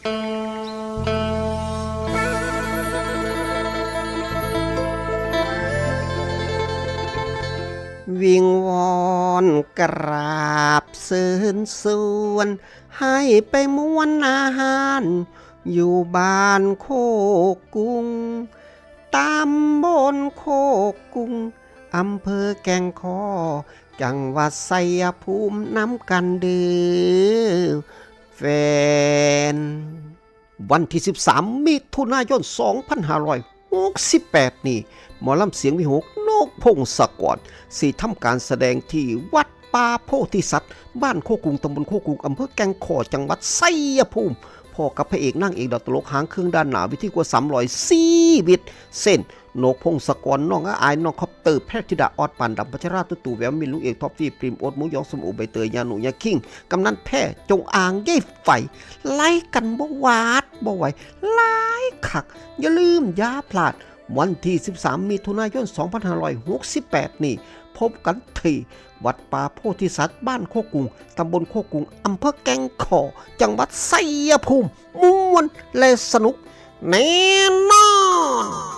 ວິງວອນກະລາບເຊີນຊວນ ໃຫ້ໄປມ່ວນອາຫານ ຢູ່ບ້ານໂຄກກຸງ ຕຳບົນໂຄກກຸງ ອຳເພີແກ່ງຄໍ ຈັງຫວັດໄຊຍະພູມ ນຳກັນເດີແຟນ. ວັນທີສິບສາມ ມິຖຸນາຍົນ ສອງພັນຫ້າຮ້ອຍຫົກສິບແປດນີ້ ໝໍລຳສຽງວິຫົກ ນົກ ພົງສະກອນ ຊິທຳການສະແດງທີ່ວັດປ່າໂພທິສັດ ບ້ານໂຄກຸງ ຕຳບົນໂຄກຸງ ອຳເພີແກ່ງຄໍ ຈັງຫວັດໄຊຍະພູມ ພ້ອມກັບພະເອກ ນາງເອກ ດາວຕະຫຼົກ ຫາງເຄື່ອງດ້ານໜ້າເວທີກວ່າສາມຮ້ອຍຊີວິດ ເຊັ່ນ ນົກ ພົງສະກອນ, ນ້ອງອາອາຍ, ນ້ອງຄອບເຕີ, ແພດທິດາ, ອອດ ປານດຳ, ພັດຊະລາ, ຕູ້ຕູ້, ແວວ, ມິນ, ລຸງເອກ, ທອບຟີ, ປຣີມ, ໂອດ, ໝູຢອງ, ສຳໂອ, ໃບເຕີຍ, ຍານຸ, ຍາຄິງ, ກຳນັນແພ້, ຈົງອາງ, ຍາຍໄຝ, ໄລ່ກັນບໍ່ຫວາດບໍ່ໄຫວ, ຫຼາຍຄັກ. ຢ່າລືມຢ່າພລາດ, ວັນທີສິບສາມ ມິຖຸນາຍົນ ສອງພັນຫ້າຮ້ອຍຫົກສິບແປດນີ້ ພົບກັນທີ່ວັດປ່າໂພທິສັດ ບ້ານໂຄກຸງ ຕຳບົນໂຄກຸງ ອຳເພີແກ່ງຄໍ ຈັງຫວັດໄຊຍະພູມ. ມ່ວນ ແລະ ສະໜຸກແນ່ນອນ.